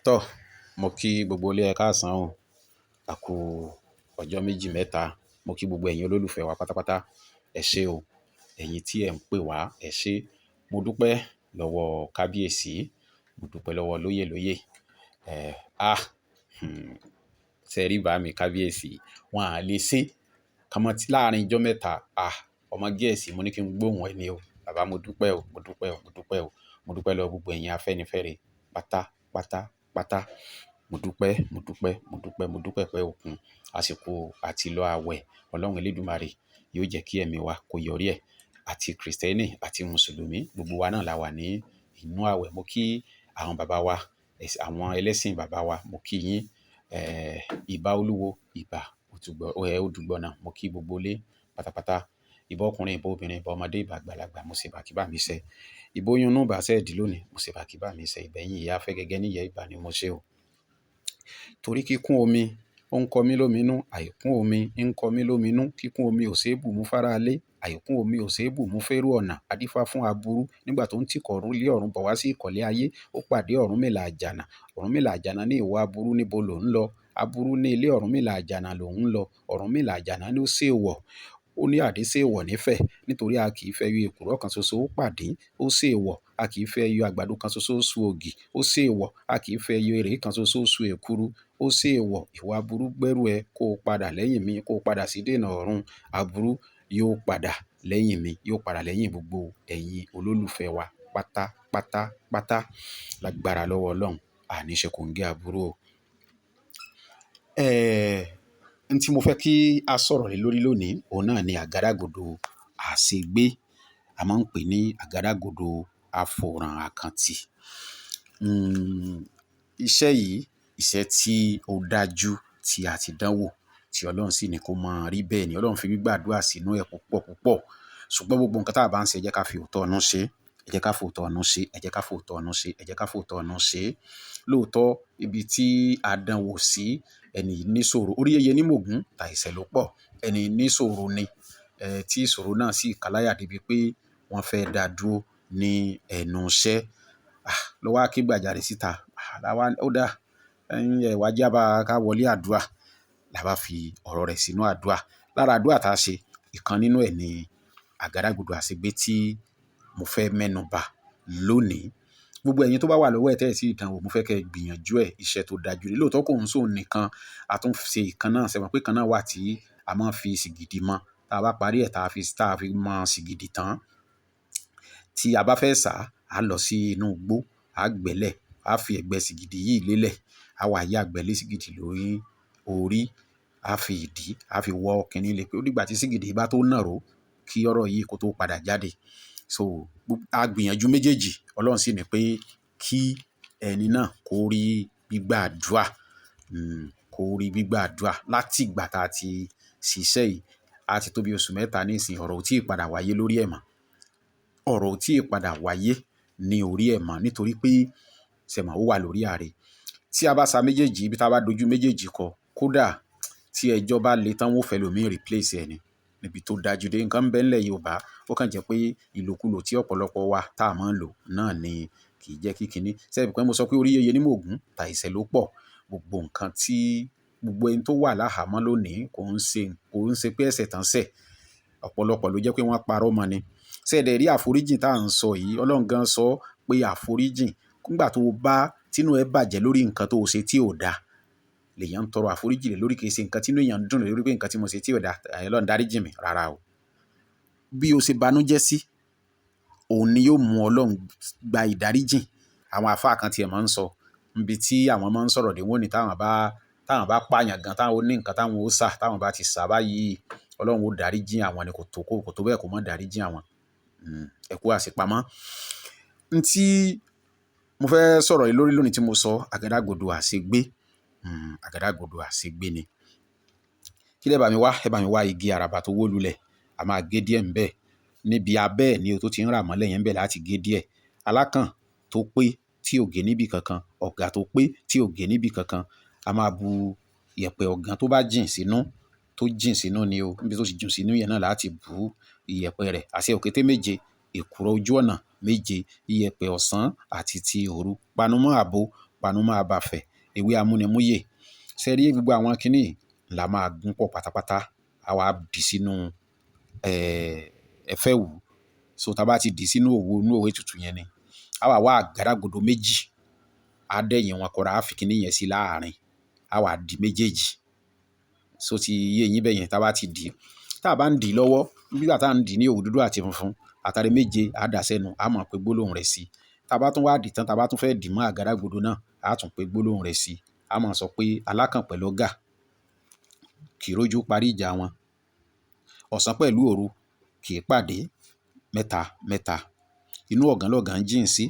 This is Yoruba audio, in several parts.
Tọ́, mo kí gbogbo ilé, ẹ káàsán o. A kú ọjọ́ méjì mẹ́ta. Mo kí gbogbo ẹ̀yin olólùfẹ́ wa pátápátá. Ẹ ṣé o. Ẹ̀yin tí ẹ̀ ń pè wá, ẹ ṣé. Mo dúpẹ́ lọ́wọ́ kábíyèsí. Mo dúpẹ́ lọ́wọ́ lóyè lóyè. Eh, ah, ṣé rí bá mi kábíyèsí, wọ́n á lè ṣe. Kàmọ́ tí láàrín ọjọ́ mẹ́ta, ah, ọmọ gẹ̀ẹ́sì mo ní kí n gbóhùn ẹ ní o. Bàbá mo dúpẹ́ o, mo dúpẹ́ o, mo dúpẹ́ o. Mo dúpẹ́ lọ́wọ́ gbogbo ẹ̀yin afẹ́nifẹ́re pátá, pátá, pátá. Mo dúpẹ́, mo dúpẹ́, mo dúpẹ́, mo dúpẹ́ pẹ́ òkun. Àsìkò àti lọ àwẹ̀ Ọlọ́run Elédùmarè yóò jẹ́ kí ẹ̀mí wa kó yọrí ẹ̀. Àti Krìstẹ́nì àti Mùsùlùmí, gbogbo wa náà la wà ní inú àwẹ̀. Mo kí àwọn bàbá wa, àwọn ẹlẹ́sìn bàbá wa, mo kí yín. Eh, ìbà Olúwo, ìbà Odùgbọ̀nà, mo kí gbogbo ilé pátápátá. Ìbà ọkùnrin, ìbà obìnrin, ìbà ọmọdé, ìbà àgbàlagbà, mo ṣe bà kí bá mi ṣẹ. Ìbà oyún inú, ìbà ṣẹ́ ìdí lónìí, mo ṣe bà kí bá mi ṣẹ. Ìbà ẹ̀yin ìyá afẹ́gẹ́gẹ́ níyẹ̀, ìbà ni mo ṣe o. Torí kíkún omi, ó ń kọ mí lómìnú, àìkún omi ń kọ mí lómìnú. Kíkún omi ò ṣe é bù mú fara lé, àìkún omi ò ṣe é bù mú fẹ́rù ọ̀nà. Adífá fún aburú nígbà tó ń tìkọ̀ ọ̀run lé ọ̀run bọ̀ wá sí ìkọ̀lé ayé. Ó pàdé Ọ̀rúnmìlà àjànà. Ọ̀rúnmìlà àjànà ní ìwọ aburú níbo lò ń lọ. Aburú ní ilé Ọ̀rúnmìlà àjànà lò ń lọ. Ọ̀rúnmìlà àjànà ní ó ṣe wọ̀. Ó ní àdí ṣe wọ̀ nífẹ̀ẹ́ nítorí a kì í fẹ́ yọ èkùrọ́ kan ṣoṣo ó pàdé. Ó ṣe wọ̀, a kì í fẹ́ yọ àgbàdo kan ṣoṣo ó su ògì. Ó ṣe wọ̀, a kì í fẹ́ yọ èrè kan ṣoṣo ó su èkuru. Ó ṣe wọ̀, ìwọ aburú gbẹ́rù ẹ kó padà lẹ́yìn mi, kó padà sí dènà ọ̀run. Aburú yóò padà lẹ́yìn mi, yóò padà lẹ́yìn gbogbo ẹ̀yin olólùfẹ́ wa pátá, pátá, pátá. Lágbára lọ́wọ́ Ọlọ́run, àní ṣe kòǹgẹ́ aburú o. Eh, n tí mo fẹ́ kí a sọ̀rọ̀ lé lórí lónìí, òun náà ni àgádágodo àṣegbé. A máa ń pè ní àgádágodo àfòràn àkàntì. Iṣẹ́ yìí, iṣẹ́ tí ó dájú tí a ti dánwò, tí Ọlọ́run sì ní kó máa rí bẹ́ẹ̀ ni. Ọlọ́run fi gbígbàdúrà sínú ẹ̀ púpọ̀ púpọ̀. Ṣùgbọ́n gbogbo nǹkan tí a bá ń ṣe, ẹ jẹ́ ká fi òótọ́ ọ̀nù ṣe. Ẹ jẹ́ ká fi òótọ́ ọ̀nù ṣe. Ẹ jẹ́ ká fi òótọ́ ọ̀nù ṣe. Ẹ jẹ́ ká fi òótọ́ ọ̀nù ṣe. Lóòótọ́, ibi tí a dánwò sí, ẹni yìí ní ìṣòro. Orí yẹyẹ ní mògún, tà ìṣẹ̀ ló pọ̀. Ẹni yìí ní ìṣòro ni. Eh, tí ìṣòro náà sì kàláyà débi pé wọ́n fẹ́ dá dúró ní ẹnu iṣẹ́. Ah, lọ wá ké gbàjarè síta. Ah, láwá, ó dá. Ẹ̀yin ẹ wá jẹ́ bá ká wọlé àdúrà. La bá fi ọ̀rọ̀ rẹ̀ sínú àdúrà. Lára àdúrà tá a ṣe, ìkan nínú ẹ̀ ni àgádágodo àṣegbé tí mo fẹ́ mẹ́nù bà lónìí. Gbogbo ẹ̀yin tó bá wà lọ́wọ́ ẹ tẹ́ ẹ sì dánwò, mo fẹ́ kí ẹ gbìyànjú ẹ̀. Iṣẹ́ tó dájú ni. Lóòótọ́ kò ń sóhun nìkan. A tún ṣe ìkan náà. Ṣé mọ̀ pé ìkan náà wà tí a máa ń fi sìgìdì mọ̀. Tí a bá parí ẹ̀, tá a fi mọ sìgìdì tán. Tí a bá fẹ́ sá, a lọ sí inú igbó, a gbẹ́lẹ̀, a fi ẹ̀gbẹ́ sìgìdì yìí lélẹ̀. A wá yàgbẹ́ lé sìgìdì lórí orí. A fi ìdí, a fi wọ́ kíní lé pé ó dìgbà tí sìgìdì bá tó nàró kí ọ̀rọ̀ yìí kó tó padà jáde. So, a gbìyànjú méjèèjì. Ọlọ́run sì ní pé kí ẹni náà kó rí gbígbàdúrà. Kó rí gbígbàdúrà. Láti ìgbà tá a ti ṣiṣẹ́ yìí, a ti tó bí oṣù mẹ́ta nísìnyí, ọ̀rọ̀ ò tí ì padà wáyé lórí ẹ̀ mọ́. Ọ̀rọ̀ ò tí ì padà wáyé ní orí ẹ̀ mọ́ nítorí pé ṣẹ̀ mọ̀ ó wà lórí ààrẹ. Tí a bá sa méjèèjì, ibi tí a bá dojú méjèèjì kọ, kódà tí ẹjọ́ bá le tán, wọ́n ó fẹ́ lòmíì replace ẹ ni. Níbi tó dájú dé. Nǹkan ń bẹ́ ńlẹ̀ Yorùbá, ó kàn jẹ́ pé ìlòkulò tí ọ̀pọ̀lọpọ̀ wa tá a máa ń lò náà ni kì í jẹ́ kí kíní. Ṣé ẹ mọ̀ pé mo sọ pé orí yẹyẹ ní mògún, tà ìṣẹ̀ ló pọ̀. Gbogbo nǹkan tí gbogbo ẹni tó wà láhàámọ́ lónìí kò ń ṣe pé ẹ̀ṣẹ̀ tán ṣẹ̀. Ọ̀pọ̀lọpọ̀ ló jẹ́ pé wọ́n parọ́ mọ́ ni. Ṣé ẹ dẹ̀ rí àforíjìn tá à ń sọ yìí? Ọlọ́run gan sọ pé àforíjìn nígbà tó bá tínú ẹ bàjẹ́ lórí nǹkan tó ṣe tí ò da, lèyàn ń tọrọ àforíjìn lé lórí, kì í ṣe nǹkan tí inú èèyàn ń dùn lé lórí pé nǹkan tí mo ṣe tí ò da, Ọlọ́run dáríjì mí. Rárá o. Bí o ṣe banújẹ́ sí, òun ni yóò mú Ọlọ́run gba ìdáríjìn. Àwọn àlfáà kan tí ẹ máa ń sọ, níbi tí àwọn máa ń sọ̀rọ̀ dé wọ́n ní táwọn bá pààyàn gan, táwọn ó ní nǹkan táwọn ó sà, táwọn bá ti sà báyìí, Ọlọ́run ó dáríjì àwọn ni kò tó kó, kò tó bẹ́ẹ̀ kó má dáríjì àwọn. Ẹ kú àṣepamọ́. N tí mo fẹ́ sọ̀rọ̀ lé lórí lónìí tí mo sọ, àgádágodo àṣegbé. Àgádágodo àṣegbé ni. Kí lẹ bá mi wá? Ẹ bá mi wá igi àràbà tó wó lulẹ̀. A máa gé díẹ̀ ńbẹ̀. Níbi abẹ́ ẹ̀ ni o tó ti ń rà mọ́lẹ̀ yẹn ńbẹ̀ láti gé díẹ̀. Alákàn tó pé tí ò gé níbí kankan, ọ̀gà tó pé tí ò gé níbí kankan. A máa bu ìyẹ̀pẹ̀ ọ̀gàn tó bá jìn sínú, tó jìn sínú ni o. Níbi tó ti jìn sínú yẹn náà láti bu ìyẹ̀pẹ̀ rẹ̀. Àṣẹ òkété méje, èkùrọ́ ojú ọ̀nà méje, ìyẹ̀pẹ̀ ọ̀sán àti ti òru. Panumọ́ àbo. panumọ́ abàfẹ̀, ewé amúnimúyè. Ṣé rí gbogbo àwọn kíní la máa gún pọ̀ pátápátá, a wá dì sínú ẹ̀fẹ́ wù. So tá bá ti dì sínú òwú inú òwe tútù yẹn ni, a wá wá àgádágodo méjì, a dẹ̀yìn wọn kọra, a fi kíní yẹn sí láàrin, a wá di méjèèjì. So ti yé yín bẹ́yẹn, tá bá ti dì, tá bá ń dì lọ́wọ́, nígbà tá ń dì ní òwú dúdú àti funfun, àtàrí méje a dà sẹ́nu, a mọ̀ pé gbólóhùn rẹ̀ sí. Tá bá tún wá dì tán, tá bá tún fẹ́ dì mọ́ àgádágodo náà, a tún pé gbólóhùn rẹ̀ sí. A máa sọ pé alákànpẹ̀ lọ́gà, kì í rójú parí ìjà wọn. Ọ̀sán pẹ̀lú òru kì í pàdé, mẹ́ta mẹ́ta. Inú ọ̀gán lọ̀gán ń jìn sí.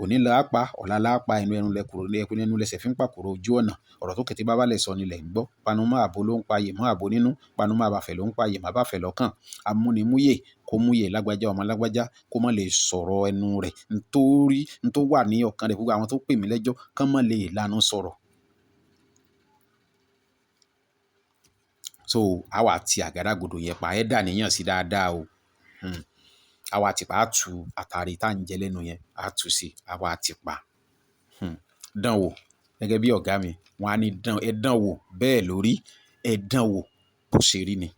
Òní la á pa, ọ̀la la á pa, ẹnu ẹnu lẹ kúrò, ẹnu ẹnu lẹsẹ̀ fi ń pàkúrọ̀ ojú ọ̀nà. Ọ̀rọ̀ tó kété bá balẹ̀ sọ nílẹ̀ ń gbọ́. Panumọ́ ààbò ló ń pa yè mọ́ ààbò nínú. Panumọ́ àbàfẹ̀ ló ń pa yè má bàfẹ̀ lọ́kàn. Amúnimúyè kó múyè lágbájá ọmọ lágbájá kó má lè sọ̀rọ̀ ẹnu rẹ̀. Ntórí, ntó wà ní ọkàn rẹ̀, gbogbo àwọn tó pè mí lẹ́jọ́ kán má lè lanu sọ̀rọ̀. So a wá ti àgádágodo yẹn pa, ẹ dà níyàn sí dáadáa o. A wá ti pa, a tú àtàrí tá ń jẹ lẹ́nu yẹn, a tú sí, a wá ti pa. Dán wò gẹ́gẹ́ bí ọ̀gá mi, wọ́n á ní dán, ẹ dán wò bẹ́ẹ̀ lórí, ẹ dán wò bó ṣe rí ni.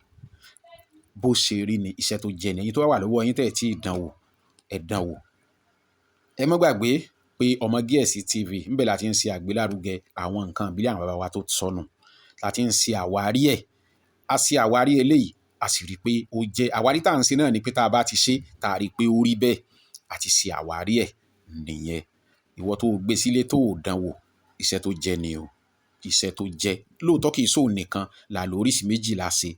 Bó ṣe rí ni iṣẹ́ tó jẹ ni. Ẹ̀yin tó wà lọ́wọ́ yín tẹ̀ tí ì dán wò, ẹ dán wò. Ẹ má gbàgbé pé Ọmọ Gíẹ̀sì TV ńbẹ̀ la ti ń ṣe àgbélárugẹ àwọn nǹkan ìbílẹ̀ àwọn bàbá wa tó sọnù. La ti ń ṣe àwárí ẹ̀. A ṣe àwárí eléyìí, a sì rí pé ó jẹ́ àwárí tá à ń ṣe náà ni pé tá a bá ti ṣe, tá a rí pé ó rí bẹ́ẹ̀, a ti ṣe àwárí ẹ̀ nìyẹn. Ìwọ tó gbé sílé tó ò dán wò, iṣẹ́ tó jẹ ni o. Iṣẹ́ tó jẹ. Lóòótọ́ kì í ṣòun nìkan là lóríṣi méjì la ṣe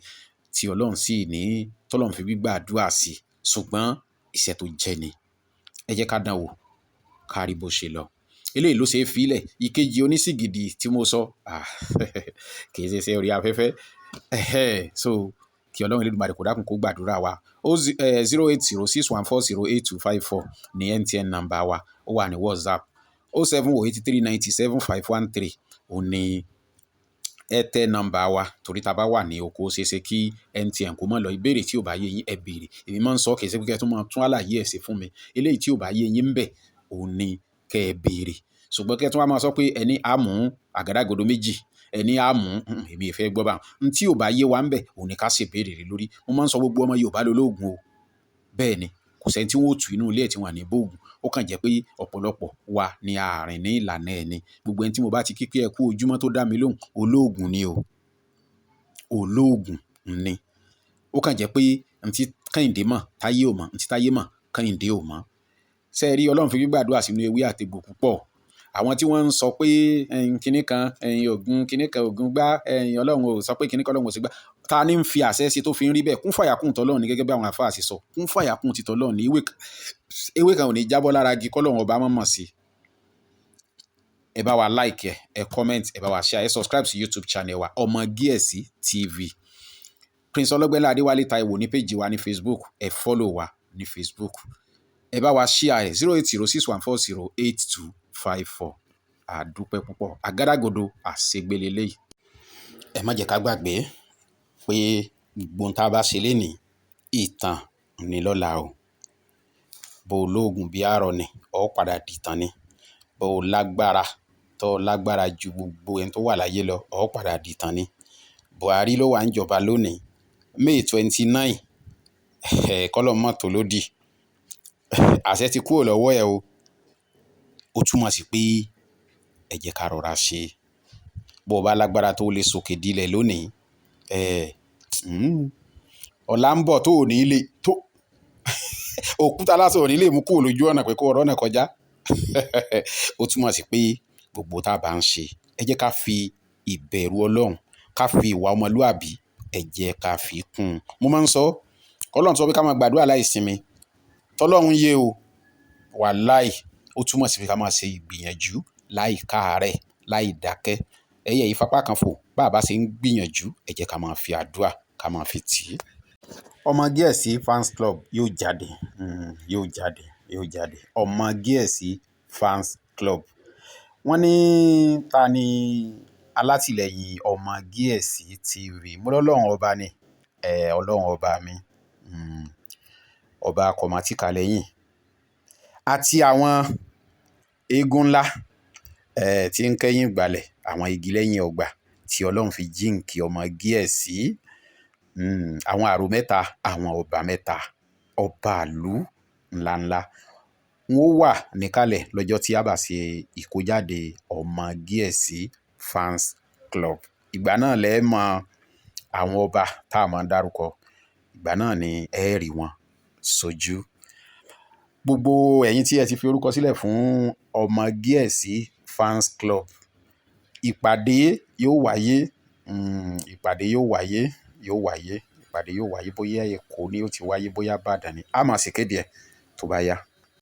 tí Ọlọ́run sì ní, tọ́lọ́run fi gbígbà àdúrà sí. Ṣùgbọ́n iṣẹ́ tó jẹ ni. Ẹ jẹ́ ká dán wò, ká rí bó ṣe lọ. Eléyìí ló ṣe é fi lẹ̀. Ìkejì onísìgìdì tí mo sọ, kì í ṣe iṣẹ́ orí afẹ́fẹ́. So kí Ọlọ́run Elédùmarè kó dákun kó gbàdúrà wa. 08061408254 ní MTN number wa. Ó wà ní WhatsApp. 07083975113 òun ní Airtel number wa. Torí tá bá wà ní oko, ó ṣe é ṣe kí MTN kó má lọ. Ìbéèrè tí ò bá yé yín, ẹ béèrè. Èmi máa ń sọ kì í ṣe pé kí ẹ tún máa tún àlàyé ẹ̀ ṣe fún mi. Eléyìí tí ò bá yé yín ńbẹ̀, òun ní kí ẹ béèrè. Ṣùgbọ́n kí ẹ tún wá máa sọ pé ẹni á mú àgádágodo méjì, ẹni á mú, èmi ò fẹ́ gbọ́ bá. N tí ò bá yé wa ńbẹ̀, òun ní ká ṣe ìbéèrè lé lórí. Mo máa ń sọ gbogbo ọmọ Yorùbá lológun o. Bẹ́ẹ̀ ni, kò sí ẹni tí wọ́n ó tú inú ilé ẹ̀ tí wọ́n à ní bóògùn. Ó kàn jẹ́ pé ọ̀pọ̀lọpọ̀ wa ni a rìn ní ìlànà ẹ̀ ni. Gbogbo ẹni tí mo bá ti kí pé ẹ kú ojúmọ́ tó dá mi lóhùn, olóògùn ni o. Olóògùn ni. Ó kàn jẹ́ pé ntí Kẹ́hìndé mọ̀, Táyé ò mọ̀, ntí Táyé mọ̀, Kẹ́hìndé ò mọ̀. Ṣé ẹ rí Ọlọ́run fi gbígbàdúrà sínú ewé àti egbò púpọ̀. Àwọn tí wọ́n ń sọ pé kíní kan, ògùn kíní kan, ògùn gbá, Ọlọ́run ò sọ pé kíní kan Ọlọ́run ò sí gbá. Ta ni ń fi àṣẹ ṣe tó fi ń rí bẹ́ẹ̀? Kún fàyàkùn tọ́lọ́run ni gẹ́gẹ́ bí àwọn àlfáà ṣe sọ. Kún fàyàkùn ti tọ́lọ́run ni. Ewé kan ò ní jábọ́ lára igi kọ́lọ́run ọba má mọ̀ sí. Ẹ bá wa like ẹ, ẹ comment, ẹ bá wa share, ẹ subscribe sí YouTube channel wa, Ọmọ Gíẹ̀sì TV. Prince Ọlọ́gbẹ́lá Adéwálé Táíwò ní page wa ní Facebook, ẹ follow wa ní Facebook. Ẹ bá wa share ẹ 08061408254. A dúpẹ́ púpọ̀. Àgádágodo àṣegbélé léyìí. Ẹ má jẹ́ ká gbàgbé pé gbogbo ohun tá a bá ṣe lénìí, ìtàn ni lọ́la o. Bó o lóògùn bí àárọ̀ ni, ó padà dìtàn ni. Bó o lágbára, tó lágbára ju gbogbo ẹni tó wà láyé lọ, ó padà dìtàn ni. Buhari ló wà ń jọba lónìí. May 29, kọ́lọ́un mọ́ tó lódì. Àṣẹ ti kúrò lọ́wọ́ ẹ o. Ó túmọ̀ sí pé ẹ jẹ́ ká rọra ṣe. Bó o bá lágbára tó lè sókè dílẹ̀ lónìí, ọ̀la ń bọ̀ tó ò ní lè tó òkúta lásán ò ní lè mú kúrò lójú ọ̀nà pé kó rọ́nà kọjá. Ó túmọ̀ sí pé gbogbo tá a bá ń ṣe, ẹ jẹ́ ká fi ìbẹ̀rù Ọlọ́run, ká fi ìwà ọmọlúàbí, ẹ jẹ́ ká fi kún un. Mo máa ń sọ, Ọlọ́run sọ pé ká máa gbàdúrà láì sinmi. Tọ́lọ́run yé o. Wàláì, ó túmọ̀ sí pé ká máa ṣe ìgbìyànjú láì káàárẹ̀, láì dákẹ́. Ẹyẹ yìí fapá kan fò, bá a bá ṣe ń gbìyànjú, ẹ jẹ́ ká máa fi àdúrà ká máa fi tì í. Ọmọ Gíẹ̀sì fans club yóò jáde, yóò jáde, yóò jáde. Ọmọ Gíẹ̀sì fans club. Wọ́n ní ta ni alátìlẹ́yìn Ọmọ Gíẹ̀sì TV? Mo lọ́lọ́run ọba ni, Ọlọ́run ọba mi, ọba kọ̀mátìkà lẹ́yìn. Àti àwọn eégún ńlá Tí ń kẹ́yìn ìgbàlẹ̀, àwọn igi lẹ́yìn ọgbà tí Ọlọ́run fi jíǹkí ọmọ Gíẹ̀sí. Àwọn àrò mẹ́ta, àwọn ọba mẹ́ta, ọba ìlú ńláńlá. Wọ́n ó wà níkàlẹ̀ lọ́jọ́ tí a bá ṣe ìkójáde ọmọ Gíẹ̀sí Fans Club. Ìgbà náà lẹ́ mọ àwọn ọba tá a máa ń dárúkọ. Ìgbà náà ni ẹ rí wọn sójú. Gbogbo ẹ̀yin tí ẹ ti fi orúkọ sílẹ̀ fún ọmọ Gíẹ̀sí Fans Club, ìpàdé yóò wáyé, ìpàdé yóò wáyé, yóò wáyé, ìpàdé yóò wáyé bóyá Èkó ni ó ti wáyé, bóyá Ìbàdàn ni. A máa ṣèkéde ẹ̀ tó bá yá.